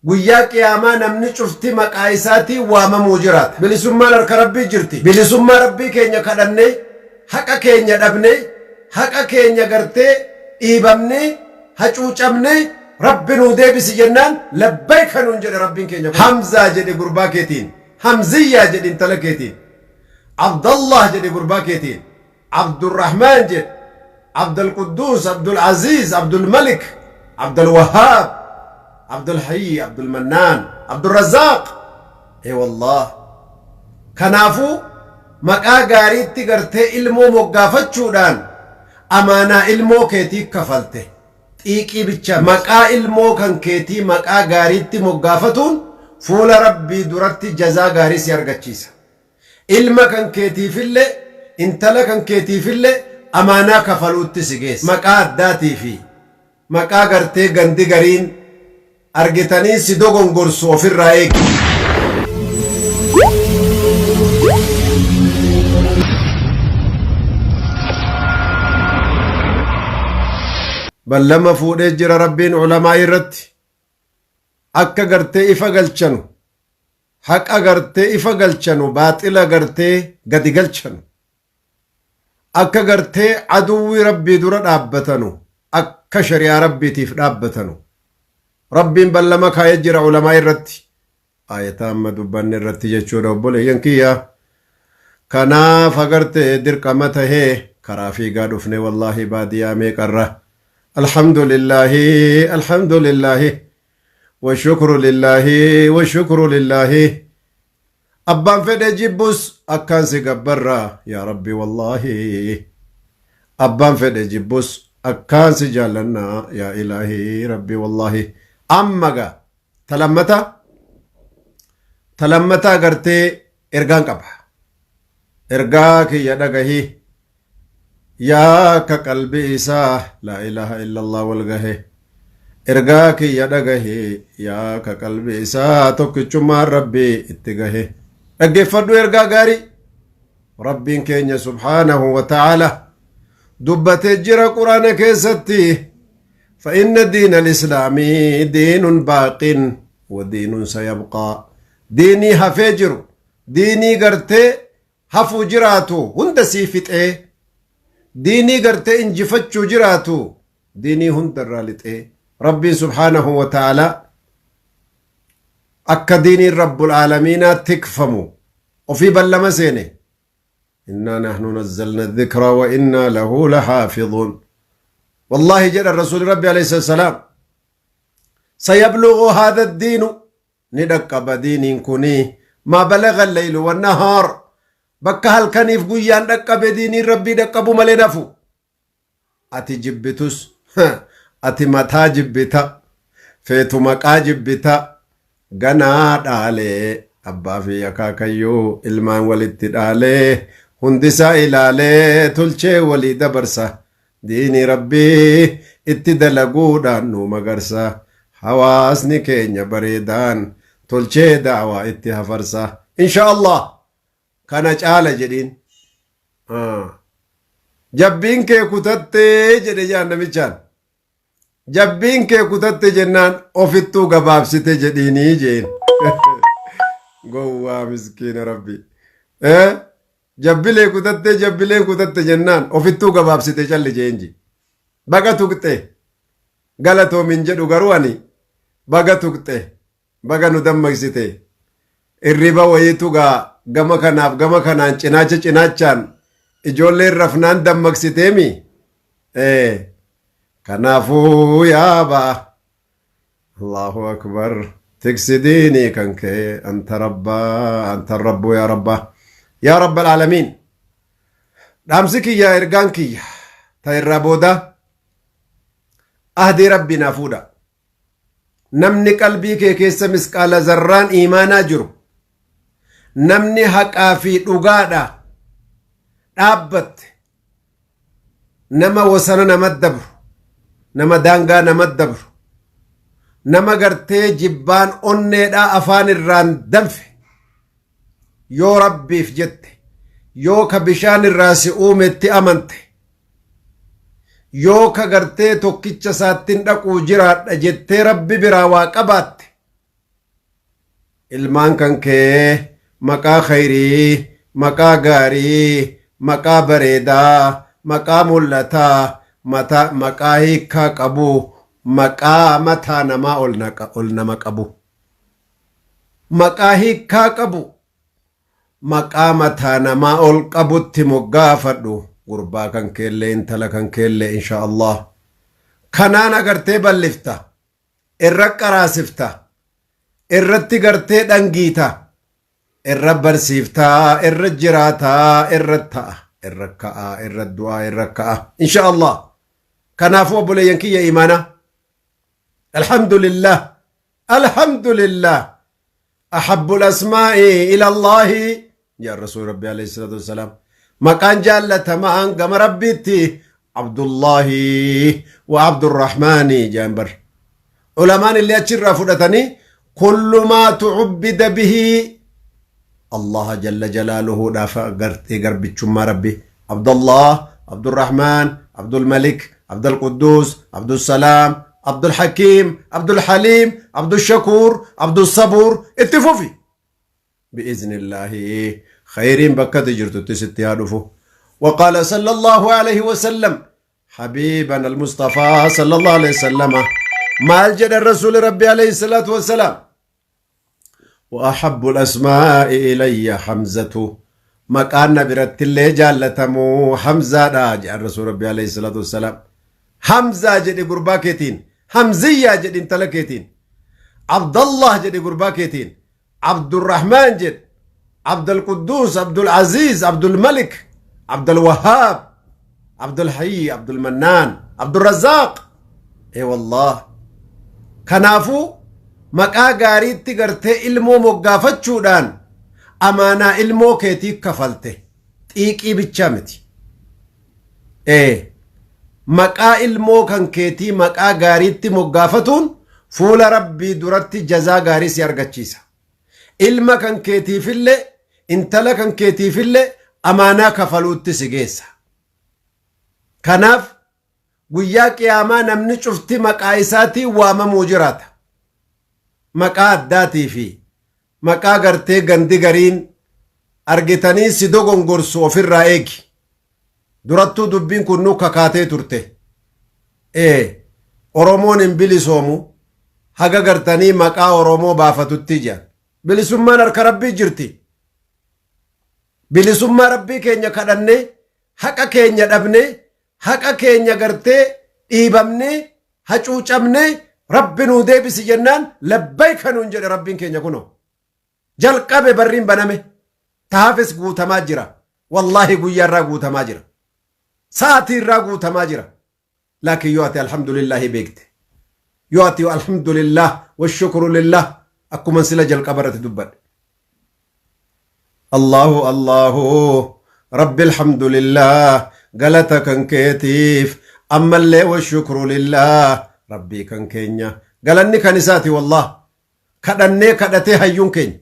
Guyyaa qiyaamaa namni cufti maqaa isaatiin waamamuu jiraata. Bilisummaan harka Rabbii jirti. Bilisummaa Rabbii keenya kadhannee, haqa keenya dhabnee, haqa keenya gartee dhiibamnee, hacuucamnee, Rabbi nuu deebisi jennaan labbayka nuun jedhe Rabbiin keenya kun. Hamzaa jedhi gurbaa keetiin. Hamziyyaa jedhi intala keetiin. Abdallah jedhi gurbaa keetiin. Abdurrahmaan jedhi. Abdulqudduus, Abdulaziz, Abdulmalik, Abdulwahhaab, Abdulhayyi, Abdulmannaan, Abdurrazzaaq. Ee wallaah. Kanaafuu maqaa gaariitti gartee ilmoo moggaafachuudhaan amaanaa ilmoo keetii kafalte. Xiiqii bicha maqaa ilmoo kan keetii maqaa gaariitti moggaafatuun fuula Rabbii duratti jazaa gaarii si argachiisa. Ilma kan keetiifillee intala kan keetiifillee amaanaa kafaluutti si geessa. Maqaa addaatii fi maqaa gartee gandi gariin argitanii si dogongorsu ofirraa eegi. Ballama fuudhee jira Rabbiin ulamaa'ii irratti akka gartee ifa galchanu, haqa gartee ifa galchanu, baaxila gartee gadi galchanu, akka gartee aduwwii Rabbii dura dhaabbatanu, akka shari'aa Rabbiitiif dhaabbatanu Rabbiin ballama kaayee jira ulamaa irratti. Aayata amma dubbanne irratti jechuudha, obboleeyyan kiyya. Kanaaf agartee dirqama tahee karaa fiigaa dhufne, wallaahi baadiyaa meeqarra. Alhamdulillaahi, alhamdulillaahi, washukru lillaahi, washukru lillaahi. Abbaan fedhe jibbus akkaan si gabbarra yaa Rabbi, wallaahi abbaan fedhe jibbus akkaan si jaallanna yaa ilaahi Rabbi, wallaahi. Amma gaa talammata talammataa gartee ergaan qaba. Ergaa kiyya dhagahi yaa akka qalbii isaa laa ilaaha illallah wal gahe. Ergaa kiyya dhagahi yaa akka qalbii isaa tokkichummaan Rabbii itti gahe. Dhaggeeffadhu ergaa gaarii. Rabbiin keenya subhaanahu wa ta'aala dubbatee jira Quraana keessatti: فإن دين الإسلام دين باق ودين سيبقى. Diinii hafee jiru, diinii gartee hafuu jiraatu hunda sii fixee, diinii gartee injifachuu jiraatu diinii hunda irraa lixee, Rabbiin subhaanahu wa ta'aalaa akka diiniin Rabbul aalamiinaa tikfamu ofii ballama seene. Innaa nahnu nazzalna dhikra wa innaa lahu lahaafizuun. Wallaahi, jedha Rasuuli Rabbi alayhi salaam, sayablugu haadha diinu, ni dhaqqaba diiniin kuni, maa balaga alleylu wannahaar, bakka halkaniif guyyaan dhaqqabe diiniin Rabbii dhaqqabu malee nafu. Ati jibbitus, ati mataa jibbita, feetu maqaa jibbita, ganaa dhaalee abbaa fi akaakayyuu ilmaan walitti dhaalee hundisaa ilaalee tolchee walii dabarsa. Diinii Rabbii itti dalaguudhaan nu magarsa. Hawaasni keenya bareedaan tolchee da'waa itti hafarsa, insha Allah. Kana caala jedhiin. Jabbiin kee kutattee jedhe jaan namichaan. Jabbiin kee kutatte jennaan ofittuu gabaabsite jedhiinii jeen. Gowwaa miskiina Rabbi. Jabbilee kutattee, jabbileen kutatte jennaan ofittuu gabaabsite calli jeenji. Baga tuqxe, galatoomin jedhu garuu ani baga tuqxe, baga nu dammaqsite. Irriba wayiitu gaa gama kanaaf gama kanaan cinaacha cinaachaan ijoolleen rafnaan dammaqsiteemi. Kanaafuu yaabaa Allahu akbar, tiksi diinii kan kee, anta rabbaa, anta rabbu, yaa rabbaa, yaa rabbal aalamiin. Dhaamsi kiyya, ergaan kiyya ta irraa booda, ahdii Rabbii naa fuudha. Namni qalbii kee keessa misqaala zarraan iimaanaa jiru, namni haqaa fi dhugaadha dhaabbatte, nama wasana nama dabru, nama daangaa nama dabru, nama gartee jibbaan onneedhaa afaan irraan danfe, yoo Rabbiif jette, yoo ka bishaan irraa si uumetti amante, yoo ka gartee tokkicha isaattin dhaquu jiraadha jettee Rabbi biraa waa qabaatte. Ilmaan kan kee maqaa khayrii, maqaa gaarii, maqaa bareedaa, maqaa mul'ataa, maqaa hiikkaa qabu, maqaa mataa namaa ol nama qabu. Maqaa hiikkaa qabu, maqaa mataa namaa ol qabutti moggaafadhu. Gurbaa kan keellee, intala kan keellee, insha Allah. Kanaan agartee ballifta, irra qaraasifta, irratti gartee dhangiita, irra barsiiftaa, irra jiraataa, irra ta'a, irra ka'a, irra du'aa, irra ka'a, insha Allah. Kanaafuu obboleeyyan kiyya imaana, alhamdulillah, alhamdulillah, ahabbu asmaa'i ila Allahi yaa rasuul rabbi alayhi salaatu wassalaam, maqaan jaallatamaan gama rabbiitti Abdullahi wa Abdurrahmaani jaan bar. Ulamaan illee achirraa fudhatanii kullu maa tucubbida bihi Allah jalla jalaaluhu dhaaf gartee garbichummaa rabbi Abdullah, Abdurrahman, Abdulmalik, Abdulquddus, Abdulsalaam, Abdulhakiim, Abdulhaliim, Abdulshakuur, Abdulsabuur, itti fufi. Bi'iznillaahi khayriin bakka ati jirtutti sitti haa dhufu. وقال صلى الله عليه وسلم، حبيبنا المصطفى صلى الله عليه وسلم، maal jedha الرسول ربي عليه الصلاة والسلام؟ وأحب الأسماء إلي حمزة، maqaan na biratti illee jaallatamu Hamzaadha jedhan Rasuul Rabbi alayhi salaatu wassalaam. Hamzaa jedhi gurbaa keetiin, Hamziyyaa jedhi intala keetiin, Abdallah jedhi gurbaa keetiin, Abdurrahmaan jedhi, Abdulquddus, Abdulaziz, Abdulmalik, Abdulwahaab, Abdulhayy, Abdulmannaan, Abdurrazzaaq. Ee wallah. Kanaafuu maqaa gaariitti gartee ilmoo moggaafachuudhaan amaanaa ilmoo keetii kafalte, xiiqii bichaa miti. Ee, maqaa ilmoo kan keetii maqaa gaariitti moggaafatuun fuula rabbii duratti jazaa gaarii si argachiisa. Ilma kan keetiifillee, intala kan keetiifillee amaanaa kafaluutti si geessa. Kanaaf guyyaa qiyaamaa namni cufti maqaa isaatiin waamamuu jiraata. Maqaa addaatii fi maqaa gartee gandi gariin argitanii si dogongorsu ofirraa eegi. Durattuu dubbiin kun nu kakaatee turte. Ee, Oromoon hin bilisoomu haga gartanii maqaa Oromoo baafatutti jedhan. Bilisummaan harka rabbii jirti. Bilisummaa rabbii keenya kadhannee, haqa keenya dhabnee, haqa keenya gartee dhiibamnee, hacuucamnee, rabbi nuu deebisi jennaan labbayka nuun jedhe rabbiin keenya kunoo. Jalqabe barriin baname, taafis guutamaa jira. Wallaahi guyyaarraa guutamaa jira. Sa'aatiirraa guutamaa jira. Laakiin yoo ati alhamdulillaahi beekte, yoo ati alhamdulillah washukru lillah, akkuma sila jalqaba irratti dubbadhe. Allahu Allahu rabbi, alhamdulillah, galata kan keetiif, ammallee washukru lillah, rabbii kan keenya galanni kan isaati. Wallah, kadhannee kadhatee hayyuun keenya,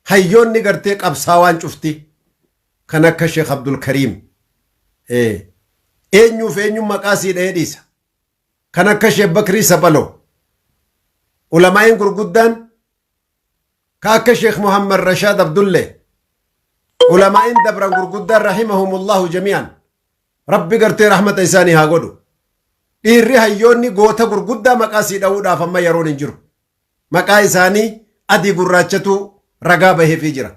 hayyoonni gartee qabsaawaan cufti kan akka Sheekh Abdul Kariim, eenyuuf eenyuun maqaa sii dhahee dhiisa, kan akka Sheekh Bakrii Saphaloo, ulamaa'iin gurguddaan ka akka Sheekh Muhammad Rashaad Abdullee, ulamaa'iin dabran gurguddaan, rahimahumullahu jami'an, rabbi gartee rahmata isaanii haa godhu. Dhiirri hayyoonni goota gurguddaa maqaa sii dha'uudhaaf amma yeroon hin jiru. Maqaa isaanii adii gurraachatu ragaa baheefii jira.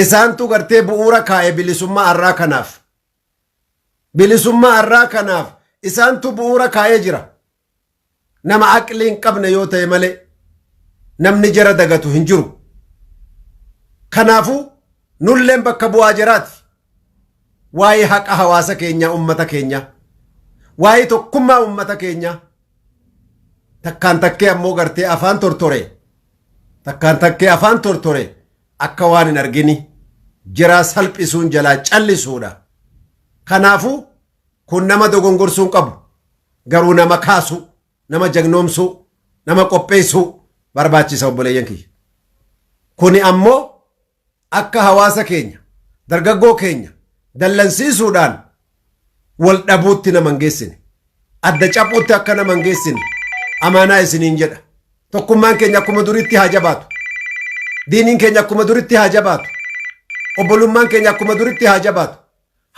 Isaantu gartee bu'uura kaa'e bilisummaa har'aa kanaaf. Bilisummaa har'aa kanaaf isaantu bu'uura kaa'ee jira. Nama aqlii hin qabne yoo ta'e malee namni jara dagatu hin jiru. Kanaafuu nulleen bakka bu'aa jiraati. Waa'ee haqa hawaasa keenyaa, ummata keenyaa, waa'ee tokkummaa ummata keenyaa, takkaan takkee ammoo gartee afaan tortore, takkaan takkee afaan tortore akka waan hin argini jiraa salphisuun jalaa callisuudha. Kanaafuu kun nama dogongorsuun qabu, garuu nama kaasu, nama jagnoomsuu, nama qopheessuu barbaachisa, obboleeyyan kiyya. Kuni ammoo akka hawaasa keenya, dargaggoo keenya dallansiisuudhaan wal dhabuutti nama hin geessine, adda caphuutti akka nama hin geessine amaanaa isiniin jedha. Tokkummaan keenya akkuma duritti haa jabaatu. Diiniin keenya akkuma duritti haa jabaatu. Obbolummaan keenya akkuma duritti haa jabaatu.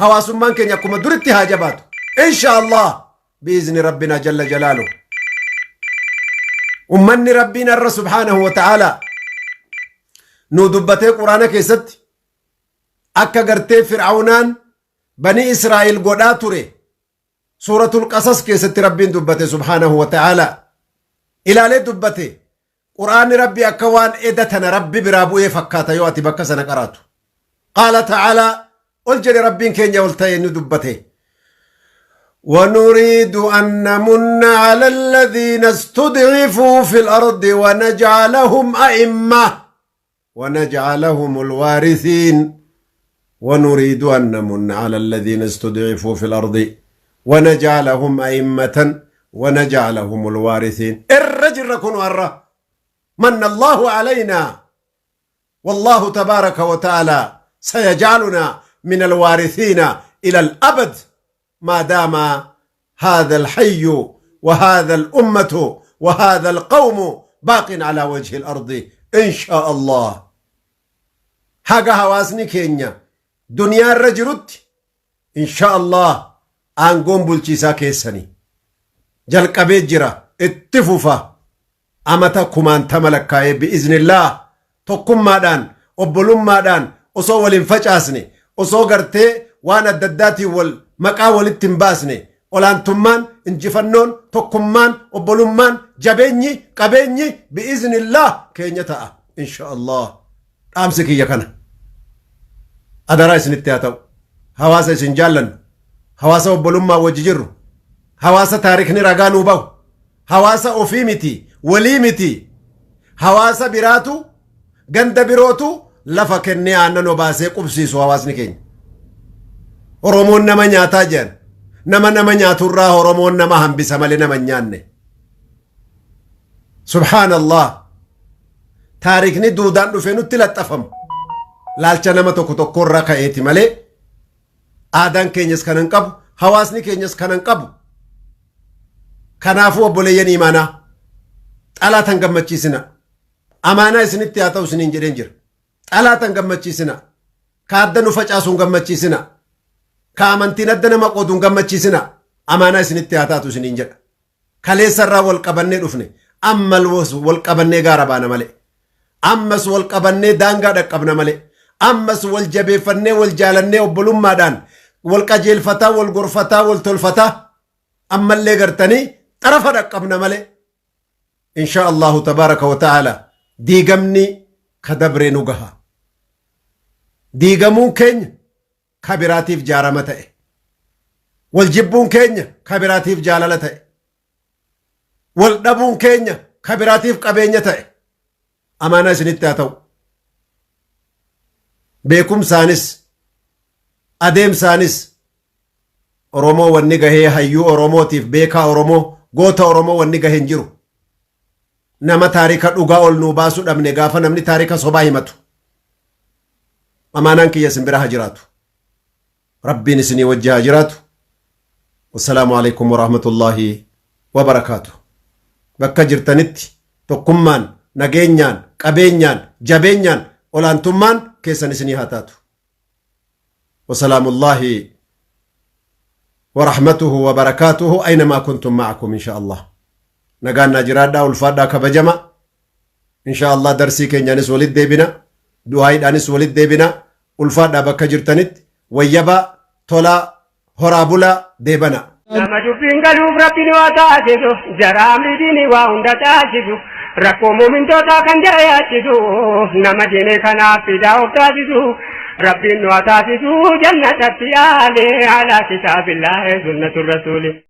Hawaasummaan keenya akkuma duritti haa jabaatu. Insha Allah biizni rabbina jalla jalaalu. Ummanni Rabbiin har'a subhaanahu wa ta'ala nuu dubbatee Quraana keessatti akka gartee Fir'aawnaan banii Israa'el godhaa ture, Suuratul Qasas keessatti Rabbiin dubbate subhaanahu wa ta'ala ilaalee dubbate. Quraanni Rabbi akka waan eda tana Rabbi biraa bu'ee fakkaata yoo ati bakka sana qaraatu. Qaala ta'aalaa, ol jedhe Rabbiin keenya ol ta'e inni dubbate. ونريد أن نمن على الذين استضعفوا في الأرض ونجعلهم أئمة ونجعلهم الوارثين. ونريد أن نمن على الذين استضعفوا في الأرض ونجعلهم أئمة ونجعلهم الوارثين. الرجل كن ورا من الله علينا، والله تبارك وتعالى سيجعلنا من الوارثين إلى الأبد ما دام هذا الحي وهذا الأمة وهذا القوم باق على وجه الأرض إن شاء الله. Haga hawaasni keenya duniyaa irra jirutti, insha Allah, aangoon bulchiisaa keessanii jalqabee jira, itti fufa amata kumaantama lakkaa'ee bi'iznillah. Tokkummaadhaan, obbolummaadhaan, osoo wal hin facaasne, osoo gartee waan adda addaatiin wal maqaa walitti hin baasne, olaantummaan, injifannoon, tokkummaan, obbolummaan, jabeenyi, qabeenyi bi'iznillah keenya ta'a insha Allah. Dhaamsi kiyya kana adaraa isinitti haa ta'u. Hawaasa isin jaallannu, hawaasa obbolummaa wajji jirru, hawaasa taarikni ragaa nuu bahu, hawaasa ofii miti, walii miti, hawaasa biraatu, ganda birootu lafa kennee aannan obaasee qubsiisu. Hawaasni keenya Oromoon nama nyaataa jedhan. Nama nama nyaaturraa Oromoon nama hambisa malee nama hin nyaanne. Subhaanallah, taarikni duudaan dhufee nutti laxxafamu laalcha nama tokko tokkorraa ka'eeti malee aadaan keenyas kanan qabu, hawaasni keenyas kanan qabu. Kanaafuu obboleeyyan imaanaa, xalaatan gammachiisina. Amaanaa isinitti haa ta'u isiniin jedheen jira. Xalaatan gammachiisina. Ka adda nu facaasuun gammachiisina. Ka amantiin adda nama qooduun gammachiisina. Amaanaa isinitti haa taatu isiniin jedha. Kaleessarraa wal qabannee dhufne, amma wal qabannee gaara baana malee, ammas wal qabannee daangaa dhaqqabna malee, ammas wal jabeeffannee, wal jaalannee, obbolummaadhaan wal qajeelfataa, wal gorfataa, wal tolfataa ammallee gartanii xarafa dhaqqabna malee, insha Allahu tabaaraka wa ta'ala. Diigamni ka dabree nu gaha. Diigamuun keenya ka biraatiif jaarama ta'e, wal jibbuun keenya ka biraatiif jaalala ta'e, wal dhabuun keenya ka biraatiif qabeenya ta'e. Amaanaa isinitti haa ta'u. Beekumsaanis adeemsaanis Oromoo wanni gahee, hayyuu Oromootiif, beekaa Oromoo, goota Oromoo wanni gahee hin jiru. Nama taarika dhugaa ol nuu baasuu dhabne gaafa namni taarika sobaa himatu. Amaanaan kiyya isin bira haa jiraatu. Rabbiin isinii wajji haa jiraatu. Wassalaamu alaikum warahmatullaahi wabarakaatu. Bakka jirtanitti tokkummaan, nageenyaan, qabeenyaan, jabeenyaan, olaantummaan keessan isinii haa taatu. Wasalaamullaahi ورحمته وبركاته أينما كنتم معكم إن شاء الله. Nagaan naa jiraadhaa, ulfaadhaa, kabajama. إن شاء الله darsii keenyaanis walit deebina, du'aayiidhaanis walit deebina. Ulfaadhaa, bakka jirtanitti wayyabaa, tolaa, horaa bulaa, deebana. Nama dubbiin galuuf Rabbiin waa taasisu, jara amri diinii waa hunda taasisu, rakkoo muumintootaa kan jara yaachisu, nama diinee kanaaf fidaa of taasisu, Rabbiin nu haa taasisu jannatatti aalee alaa kitaabillaahi sunnatu rasuuli.